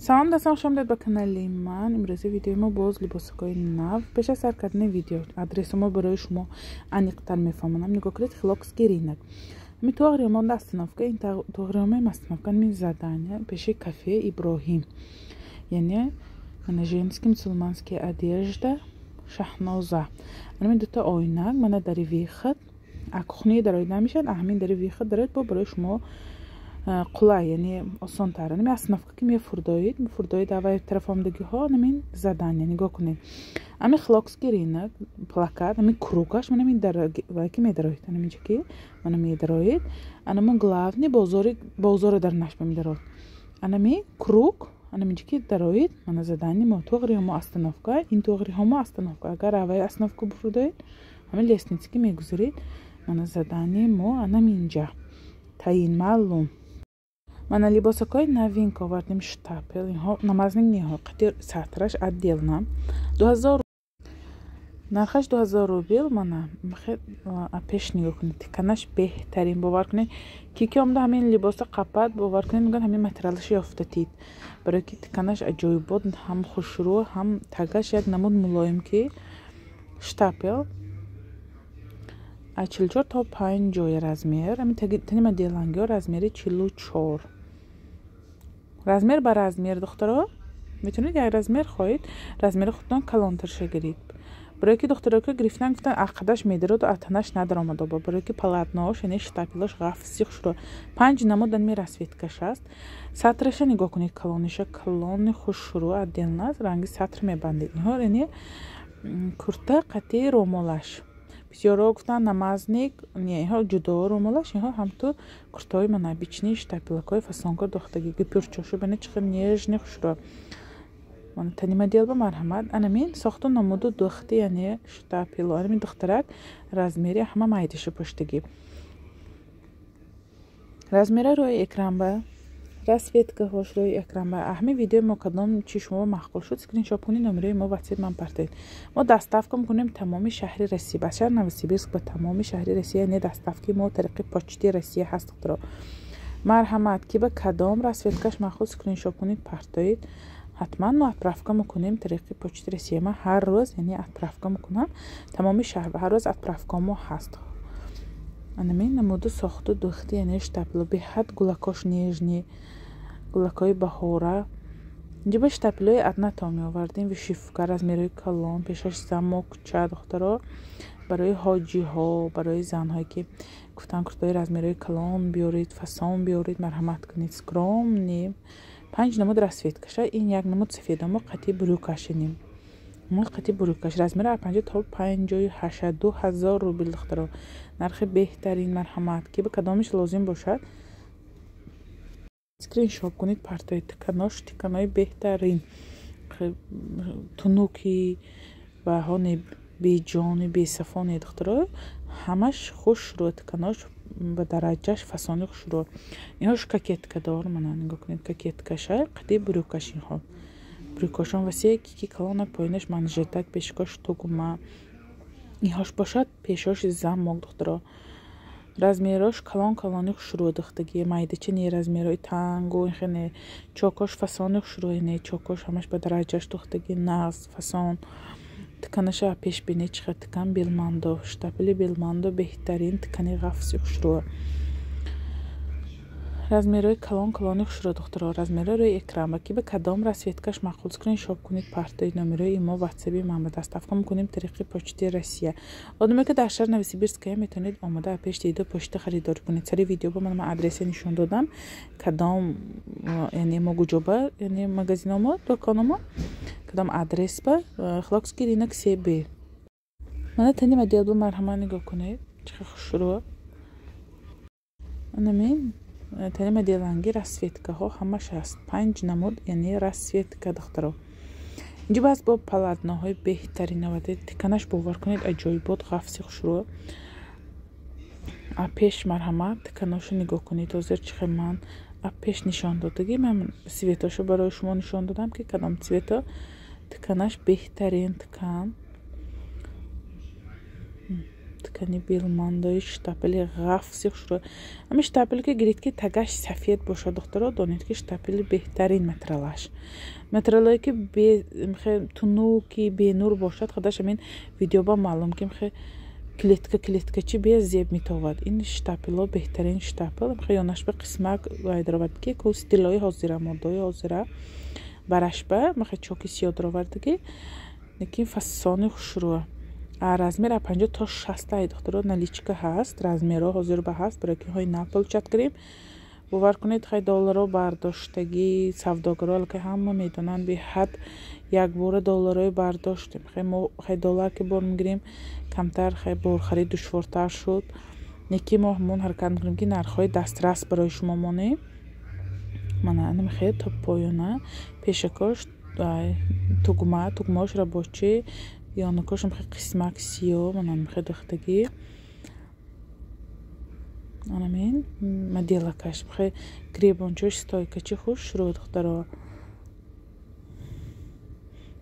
Салом дӯстон, хуш омадед ба канали ман. Имрӯзи видеои мо боз либосакҳои нав. Пеш аз сар кардани видео адреси мо барои шумо аниқтар мефаҳмонам. Нигоҳ кунед, Хилокский рынок. Ами тоғри монда остановка, ин тоғри омаем остановка, ми здание пеши кафе Иброҳим. Яъне мана женский мусульманский одежда Шаҳноза. Ами дута оинак, мана дари выход, а кухни дароид намешавад, а ҳамин дари выход дароид бо барои шумо қулай, яъне осонтар. Ами остановка ки мефурдоид, мефурдоид аввай тараф омадагиҳо, намин здание нигоҳ кунед. Ами Хилокский рынок плакат, ами круг аш, мана ами вай ки медароид, анаминҷа ки мана медароид, анамон главный бозори бозоро дар нашба медароид. Анами круг, анаминҷа ки дароид, мана здание мо тоғри мо остановка, ин тоғриҳо мо остановка. Агар аввай остановка буфурдоид, ҳамин лестница ки мегузарид, мана здание мо анаминҷа. Таин маълум. Мана либосакҳои новинка овардем, штапел, инҳо намазник неҳо, қати сатраш отдельно. 2000 нархаш, 2000 рубл. Мана пеш нигоҳ кунед, тиканаш беҳтарин, бовар кунед, ки ки омада ҳамин либоса қапад, бовар кунед, мегӯяд, ҳамин материалаш ёфта тид, барои ки тиканаш аҷоибот, ҳам хушрӯ, ҳам тагаш як намуд мулоим ки штапел аз 44 то 50 размер. Ами тани моделангиҳо размери 44, размер ба размер. Духтаро, метавонед як размер хоҳед, размери худтон калонтарша гиред, барое ки духтаро ки гирифтан гуфтан, ақдаш медароду атанаш надаромадо, барое ки полотно ш, яъне штапел аш ғафси хушро. Панҷ намуд ами расцветка ш аст. Сатраша нигоҳ кунед, калониша калони хушрӯ, отдельно ранги сатр мебандед. Инҳо яъне курта қати ромолаш. Бисёрҳо гуфтанд намазник, не, инҳо ҷудо румолаш, инҳо ҳамту куртаҳои мана обычный штапел акҳои фасонка дохтагӣ, гипюрчошу бина, чӣ хел нежный, хушрӯ. Мана тани модел ба марҳамат, анамин сохту намуду духти, яъне штапел о. Анамин духтарак размери ҳама майдаша пуштагӣ. Размера рӯи экран ба, расцветка ҳош рӯи экран ба. Ҳамин видеои мо кадом чи шумо маъқул шуд, скриншот кунед, номерои мо ватсап ман партоед. Мо доставка мекунем тамоми шаҳри Россия, ба шаҳри Новосибирск, ба тамоми шаҳри Россия, яъне доставка и мо тариқи почти Россия ҳаст. Духтаро, марҳамат, ки ба кадом расцветка ш маъқул, скриншот кунед, партоед, ҳатман мо отправка мекунем тариқи почти Россия. Ман ҳар рӯз, яъне, отправка мекунам тамоми шаҳр, ҳар рӯз отправка мо ҳаст. Анамин намуду сохту духти, яъне штапел о, беҳад гулакош нежный, гулакҳои баҳора. Инҷа ба штапел ои однато меовардем, вышивка, размерҳои калон, пешаш замок ча. Духтаро, барои ҳоҷиҳо, барои занҳое ки гуфтан куртаҳои размерҳои калон биёред, фасон биёред, марҳамат кунед. Скромный, панҷ намуд расцветка ша, ин як намуд сафедамо қати брюк ашинем, мо қати брюк аш, размери аз 50 то 58, 2000 рубл. Духтаро, нархи беҳтарин. Марҳамат, ки ба кадомиш лозим бошад, скриншот кунед, партоед. Тиканош тиканои беҳтарин, тунуки ва ҳоне беҷони бесафоне. Духтаро, ҳамаш хушрӯ, тиканош ба дараҷаш фасони хушрӯ. Инҳош кокетка дор, мана нигоҳ кунед, кокетка ша қади брюк аш. Инҳо брюк ошон васеъ, ки калона, поинаш манжетак, пешкош тугма. Инҳош бошад пешош замок. Духтаро, размерош калон калони хушрӯ духтагӣ, майдача не, размерои тангу инхене, чокош фасони хушрӯ, не, чокош ҳамаш ба дараҷаш духтагӣ, нағз, фасон. Тиканаша пеш бинед, чӣ хел тикан, белмандо, штапел и белмандо, беҳтарин тикани ғафси хушрӯ, размерҳои калон калони хушрӯ. Духтаро, размерҳо рӯи экран ба, ки ба кадом расцветка ш маъқул, скриншот кунед, партоед, номерои мо ватсаби ман ба, доставка мекунем тариқи почти Россия. Одаме ки дар шаҳри Новосибирская, метавонед омода пеш диду почта харидорӣ кунед. Сари видео ба ман адреса нишон додам, кадом, яъне мо куҷоба, яъне магазиномо, дукономо кадом адрес ба: Хилокский рынок 3Б. Мана тани модел бу, марҳамат, нигоҳ кунед, чӣ хел хушрӯ. Анамин тани моделанги расцветка ҳо ҳамаш ҳаст, панҷ намуд, яъне расцветка. Духтаро, инҷо бас бо полотно ҳои беҳтарин оварда, тиканаш, бовар кунед, аҷоибот, ғафси хушрӯ. Пеш, марҳамат, тиканошо нигоҳ кунед. Ҳозир чӣ хел ман пеш нишон додагӣ, ман цвет ошо барои шумо нишон додам, ки кадом цвет о тиканаш беҳтарин тикан. Ткани белмандои штапели ғафси хушрӯ. Ҳамин штапеле ки гиред, ки тагаш сафед бошад, духтаро, донед, ки штапели беҳтарин материалаш. Материалое ки тунуки бенур бошад, худаш ҳамин видеоба маълум, ки клетка клеткачи безеб метовад. Ин штапело беҳтарин штапел. Ёнаш ба қисмак вайдаровард, ки ку стилои ҳозира, моддои ҳозира барашба махе чоки сиёҳ дароварда, ки лекин фасони хушрӯа. Размер а 50 то 60 ай, духтаро, наличка ҳаст. Размерҳо ҳозир ба ҳаст, барои ки ҳои нав получать кардем. Бовар кунед, хай долларо бардоштагӣ савдогаро аллакай ҳама медонанд, беҳад якбора долларҳои бардоштем. Хай мо хай доллар ки бор мегирем, камтар хай борхарид душвортар шуд, неки мо ҳамон ҳаракат мекунем, ки нархҳои дастрас барои шумо монем. Мана анамихе то поёна пешакош тугма, тугмаош рабочий, ёнакош қисмак сиёҳ. Мана михе духтагӣ, анамин моделакаш михе гребончош стойкачи хушрӯ, духтаро.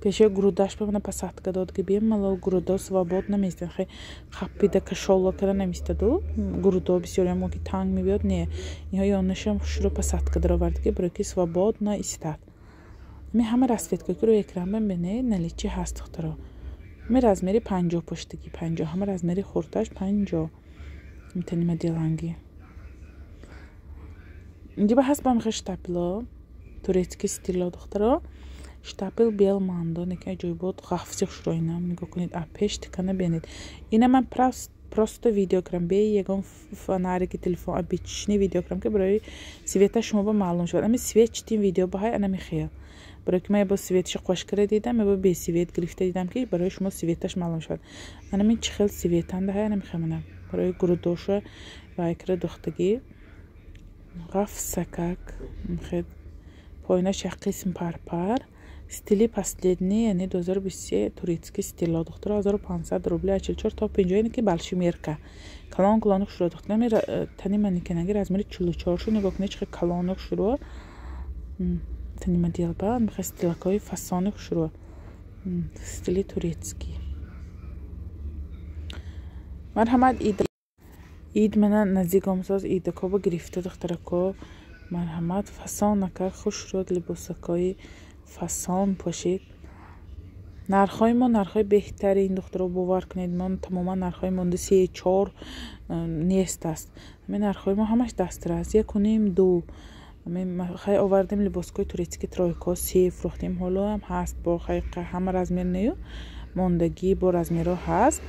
Пешаи грудаш ба мана посадка дод, ки бемалол грудо свободно меистад. Хе қаппида кашола кара намеистаду грудо бисёриам ки танг мебиёд. Не, инҳо ёнашам хушрӯ посадка даровард, ки барои ки свободно истад. Ами ҳама расцветка, ки рӯи экран бинед, наличии ҳаст, духтаро. Ами размери 50 пуштагӣ 50, ҳама размери хурдаш 50. Митани моделанги инҷа ба ҳаст ба михе штапело турецкий стило, духтаро. Штапел белмандо, неки аҷоибот, ғафси хушро. Инам нигоҳ кунед, а пеш тикана бинед. Ина ман просто видео кардам, бе ягон фонарики телефон, обычный видео кардам, ки барои светаш шумо ба маълум шавад. Ами свет читин видео баҳай анами хел, барои ки ман ябо светаши қош карда дидам, ябо бе свет гирифта дидам, ки барои шумо светаш маълум шавад. Анами чӣ хел светанда ҳай, анами хел. Мана барои грудоша вай кара духтагӣ, ғафсакак хел, поинаш як қисм парпар, стили последний, яъне 2023 турецкий стило, духтаро. 1500 рубли, аз 44 то 50, яъне ки большой мерка, калон калони хушрӯ, духтаро. Ами тани манекенаги размери 44 шу нигоҳ кунед, чӣ хел калони хушрӯ. Тани моделба михе стилакҳои фасони хушрӯ, стили турецкий. Марҳамат, ид мана наздик омсоз, идакоба гирифта, духтарако. Марҳамат, фасонака хушрӯ, либосакҳои фасон пошед. Нархҳои мо нархҳои беҳтарин, духтаро, бовар кунед, мо тамоман нархҳои монда се чор нест аст. Ҳамин нархҳои мо ҳамаш дастрас, якуним ду. Хай овардем либоскои турецкий, тройко се фурӯхтем, ҳолоам ҳаст бо хай ҳама размер нею, мондагӣ бо размерҳо ҳаст,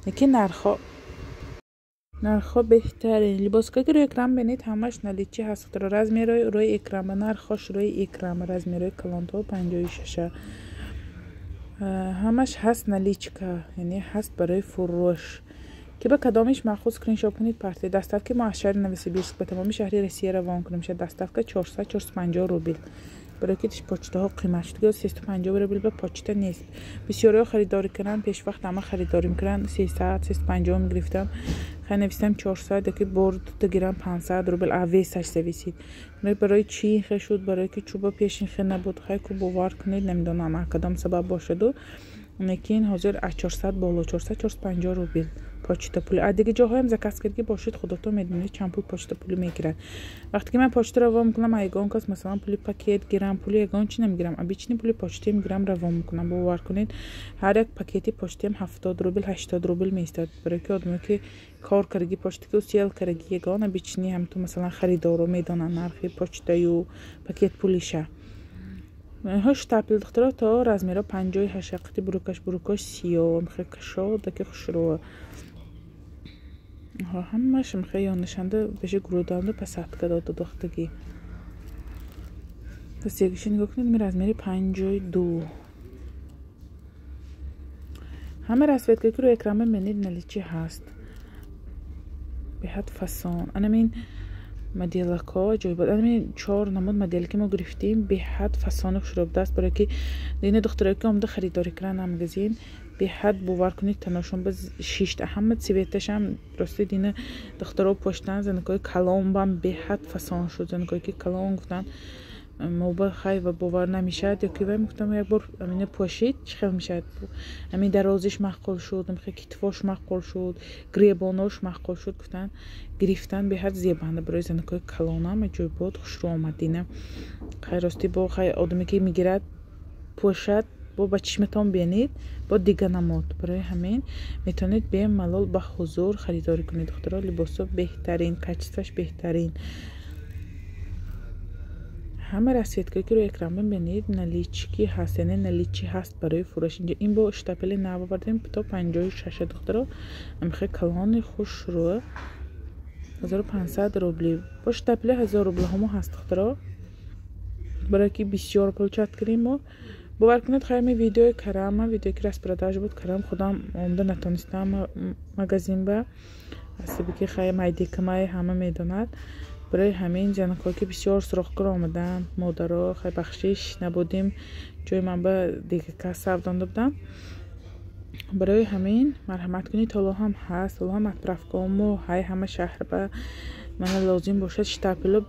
лекин нархҳо беҳтарин. Либоское ки рӯи экран бинед, ҳамаш наличии ҳаст, духтаро. Размерҳои рӯи экран ба нархҳош рӯи экран, размерҳои калонто 56-а ҳамаш ҳаст, наличка, яъне ҳаст барои фурӯш. Ки ба кадомиш махсус скриншот кунед, партия. Доставки мо аз шаҳри Новосибирск ба тамоми шаҳри Россия равон кунем шад. Доставка 400-450 рубл, барои ки почтаҳо қимат шуд. 350 рубл ба почта нест. Бисёриҳо харидорӣ кунанд, пешвақт ҳама харидорӣ мекунанд, 300, 350 мегирифтам. Хай навистам 400 яки бор дута гирам 500 рубл, а весаш зависит. Барои чӣ ин хел шуд? Барои ки чӯба пеш ин хел набуд. Хай ку бовар кунед, намедонам, а кадом сабаб бошаду, лекин ҳозир аз 400 боло, 400, 450 рубл почта пули. А дига ҷоҳоям заказ кардги бошед, худотон медонед, чанд пул почта пулӣ мегирад. Вақте ки ман почта равон мекунам, а ягон кас масалан пули пакет гирам, пули ягон чи намегирам, обычный пули почтаи мегирам, равон мекунам. Бовар кунед, ҳар як пакети почтаам 70 рубл, 80 рубл меистад, барои ки одаме ки кор кардаги почта ки усел кардаги ягон обычный ҳамту масалан харидоро медонанд нархи почтаю пакет пулиша. Штапел, духтаро, то размеро 58 қити брюкаш, брюкош сиёҳ, михе кашодаки хушрӯ, ҳамаш михе ёнашанда беши груданду посадка дода духтагӣ. Пас ягиша нигоҳ кунед, ми размери 52. Ҳама расцветка ки рӯи экран мебинед, наличии ҳаст, беҳад фасон. Анамин моделако аҷоибот, анамин чор намуд моделе ки мо гирифтем, беҳад фасони хушрӯ будааст, барое ки дина духтарое ки омада харидорӣ кунанд магазин, беҳад, бовар кунед, таношон ба шишта, ҳама цветашам рости дина духтаро поштан, занакои калонбам беҳад фасон шуд. Занакое ки калон гуфтанд, Моба хай ва бовар намешавад, ё ки вай мегуфтам, як бор амина пӯшид, чӣ хел мешавад. Ҳамин дарозиш маъқул шуд, китфош маъқул шуд, гиребонош маъқул шуд, гуфтан, гирифтан. Беҳад зебанда барои занакҳои калонам, аҷоибот, хушрӯ омадина. Хай, ростӣ, бо хай одаме ки мегирад, пӯшад, бо ба чишматон бинед, бо дига намуд. Барои ҳамин метавонед бемалол ба ҳузур харидорӣ кунед, духтаро. Либосо беҳтарин, качестваш беҳтарин. Ҳама расцветкое ки рӯи экран мебинед, налички ҳаст, яъне наличии ҳаст барои фурӯш. Инҷо ин бо штапели нав овардем, то 56-а, духтаро, амхе калони хушрӯ, 1500 рубли. Бо штапели 1000 рублаҳомо ҳаст, духтаро, барое ки бисёр получать кардем мо. Бовар кунед, хайми видеои карама, видеое ки распродаж буд, карам, худам омда натонистам магазин ба асаби ки хай майдикамай, ҳама медонад. Барои ҳамин занакҳое ки бисёр суроғкор омаданд, модаро, хай, бахшиш, набудем, ҷои ман ба дига кас савдонда будам. Барои ҳамин марҳамат кунед, ҳоло ҳам ҳаст, ҳоло ҳам отправкаомо ҳай ҳама шаҳр ба. Мана, лозим бошад, штапело,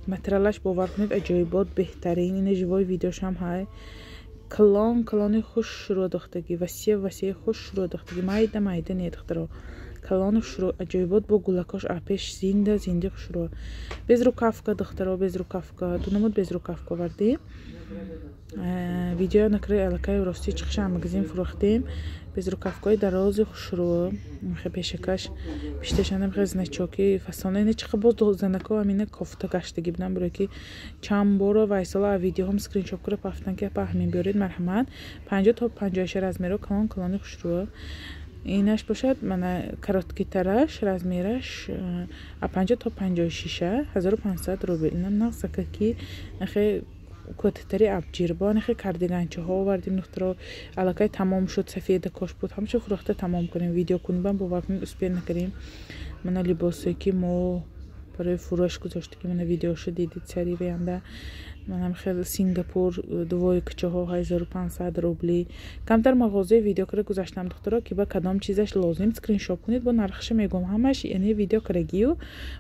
материалаш, бовар кунед, аҷоибот, беҳтарин. Ина живой видеошам ҳай. Калон калони хушрӯ духтагӣ, васеъ васеи хушрӯ духтагӣ, майда майда не, духтаро, калони хушрӯ, аҷоибот, бо гулакош апеш зинда зинди хушрӯ. Безрукавка, духтаро, безрукавка, ду намуд безрукавка овардем. Видео накри, аллакай рости чиқша магазин фурӯхтем. Безрукавкаҳои дарози хушрӯ, хе пешакаш пишташандам, хе значоки фасона. Ина чиқа боз занако амина кофта гаштагӣ будам, барое ки чанд боро вайсола видеоҳом скриншот кара пафтан, ки апа, ҳамин биёред, марҳамат. 50 то 56 размеро, калон калони хушрӯ. Инаш бошад, мана, короткитараш, размераш а 50 то 56-а, 1500 рубл. Инам нағзака ки хе кӯтатари абҷир. Бо анахе кардиганчаҳо овардем, духтаро, аллакай тамом шуд, сафеда кош буд, ҳамаша фурӯхта тамом кунем. Видео кунибам, бовар кунед, успеть накардем. Мана либосое ки мо барои фурӯш гузоштагӣ, мана видеошо дидед сари ваянда. Манам хел Сингапур двойкачаҳо, 1500 рубли. Камтар мағозаи видео кара гузаштам, духтаро, ки ба кадом чизаш лозим, скриншот кунед, бо нархша мегӯям, ҳамаш, яъне видео карагию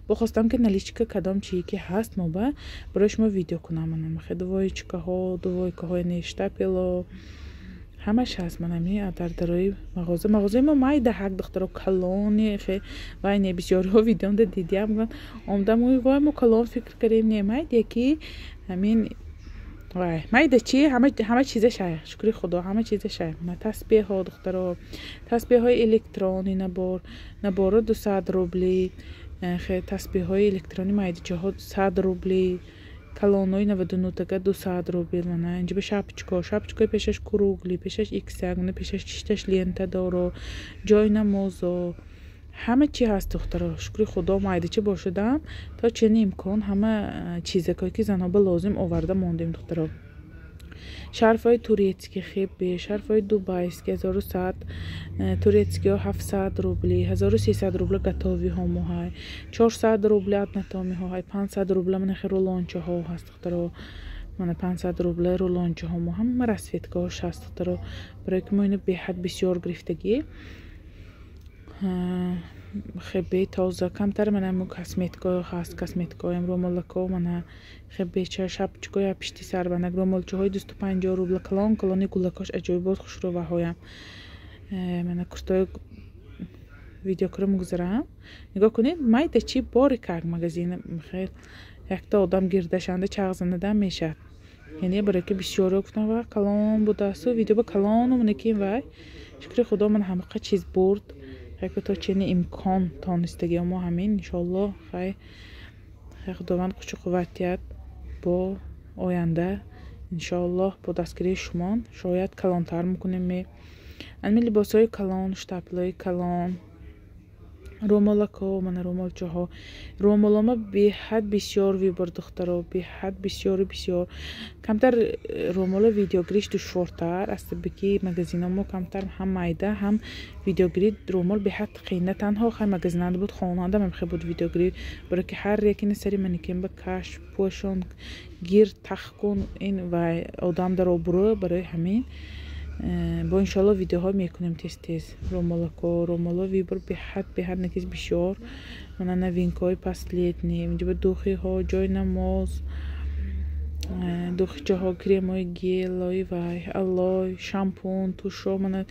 бо хостам, ки наличка кадом чие ки ҳаст, мо ба барои шумо видео кунам. Манам хел двоечкаҳо, двойкаҳо, яъне штапело, ҳамаш ҳаст. Манами дар дарои мағоза, мағозаи мо майда ҳак, духтаро, калони хе вай не. Бисёриҳо видеонда дидиам, омдам, вой, мо калон фикр кардем, не, майда ки ҳамин вай майда чи, ҳама чиза шай, шукри Худо, ҳама чиза шай. Тасбеҳҳо, духтаро, тасбеҳҳои электронӣ, набор, наборо 200 рубли. Тасбеҳҳои электронӣ майдачаҳо 100 рубли, калонои 99 тага 200 рубл. Мана инҷа ба шапочко, шапочкои пешаш круглый, пешаш иксак, мана пешаш чишташ лента доро, ҷои намозо, ҳама чи ҳаст, духтаро, шукри Худо. Майдача бошадам, то чени имкон ҳама чизакое ки занҳо ба лозим оварда мондем, духтаро. Шарфҳои турецкий хебе, шарфҳои дубайский 1100, турецкиҳо 700 рубли, 1300 рубла готовиҳо моҳай, 400 рубли однотонныйҳо ҳай, 500 рубла. Мана хе рулончаҳо ҳаст, духтаро, мана 500 рубла рулончаҳо мо, ҳама расцветкаҳош ҳаст, духтаро, барое ки мо ино беҳад бисёр гирифтагӣ. Хебе тоза камтар. Мана мо косметика ҳаст, косметикаҳоям, румолако, мана хебеча, шапочкоя, пишти сарбанак, румолчаҳои 250 рубла, калон калони, гулакош аҷоибот, хушрӯваҳоям. Мана куртои видеокро мегузарам, нигоҳ кунед, майда чи бори как магазин, хел якта одам гирдашанда чағ занадам мешавад. Яъне барое ки бисёриҳо гуфтам, ва калон будааст видео ба калону некин вай. Шукри Худо, ман ҳамақа чиз бурд, яко то чени имкон тонистагиҳо мо ҳамин. Иншоаллоҳ, хай, Худованд кучу қувват диҳад, бо оянда, иншоаллоҳ, бо дастгирии шумон шояд калонтар мекунем. Ами либосҳои калон, штапелҳои калон, румолако, мана румолчаҳо, румолома беҳад бисёр выбор, духтаро, беҳад бисёру бисёр. Камтар румоло видеогириш душвортар аст, ки магазино мо камтар ҳам майда, ҳам видеогирӣ румол беҳад қиин. На танҳо хай магазинанда буд, хонанда мемхе буд видеогирӣ, барое ки ҳар якина сари манекен ба каш пӯшон, гир тах кун, ин вай одам дар обрӯ. Барои ҳамин бо иншоалло видеоҳо мекунем тез тез. Румолако, румоло выбор беҳад, беҳад накис бисёр. Мана новинкаҳои последний инҷа ба духиҳо, ҷои намоз. Духчаҳо, кремои гелои вай, алой, шампун, тушо, мана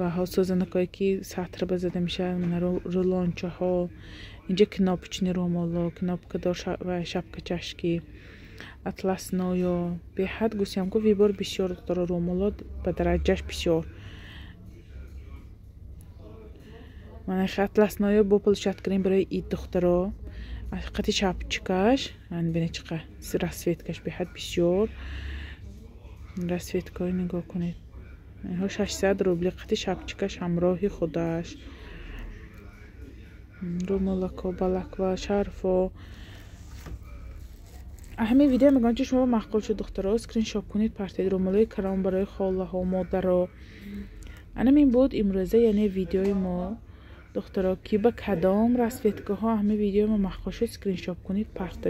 ваҳо, сӯзанакое, ки сатр ба зада мешавад, мана рулончаҳо. Инҷа кнопочный румоло, кнопкадор ва шапкачашки, атласноё беҳад гусиям ку, выбор бисёр, духтаро. Румоло ба дараҷаш бисёр. Мана атласноё бо площадкарем барои ид, духтаро. Қати шапчикаш бина, чиқа расцветкаш беҳад бисёр. Расцветкаҳои нигоҳ кунед, инҳо 600 рубли, қати шапчикаш ҳамроҳи худаш. Румолако, балаква, шарфо. Ҳамин видео мегӯям, ки шумо маъқул шуд, духтаро, скриншот кунед, партед. Румолои калон барои холаҳо, модаро. Анамин буд имрӯза, яъне видеои мо, духтаро. Ки ба кадом расцветкаҳо ҳамин видеои мо маъқул шуд, скриншот кунед, партоед.